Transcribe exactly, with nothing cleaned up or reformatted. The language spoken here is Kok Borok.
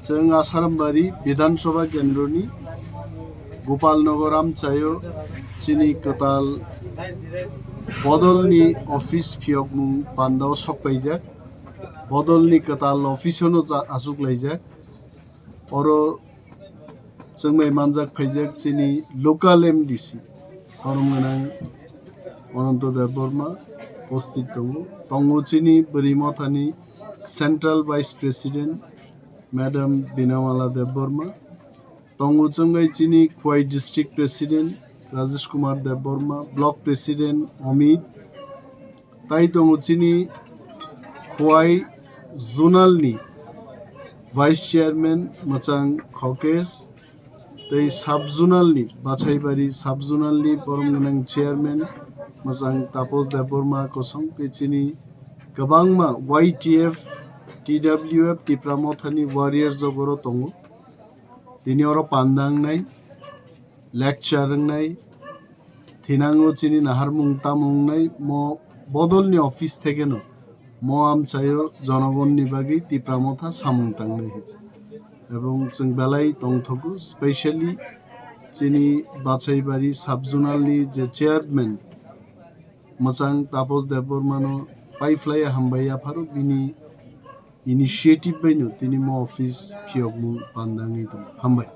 Chwng Asarambari Bidhan Sabha Kendroni Gopalnagar amchaio chini kwtal bodolni office phiyokmung pandao sokpaijak. Bodolni kwtal office-o no ja-, achuklaijak. Oro chwngbai manjak phaijak chini local M D C, borom gwnang Ananto Debbarma upasthit tongo. Tongo chini Bwrwi Mothani Central Vice President Madam Binamala Debbarma. Tongo chwngbai chini Khowai District President Rajesh Kumar Debbarma, Block President Amit, tai tongo chini Khowai Zonal ni Vice Chairman Mwchang Khokesh, tei Sub Zonal ni, Bachaibari Sub Zonal ni borom gwnang Chairman Mwchang Tapos Debbarma kosong, tei chini kwbangma Y T F, T W F, Tipra Mothani warriors jogoro tongo. Tini oro panda wngnai, lecture wngnai, thinango chini naharmung tamo wngnai, mo bodolni office thekeno mo amchaio jonogonni bagwi Tipra Motha samung tangnai hinwi. Ebong chwng belai tongthogo, specially chini Bachaibari Sub Zonal ni je chairman Mwchang Tapos Debbarmano paiphlaiya hambai yapharo, bini initiative baino tini mo office phiyokmung panda wngwi tongo. Hambai.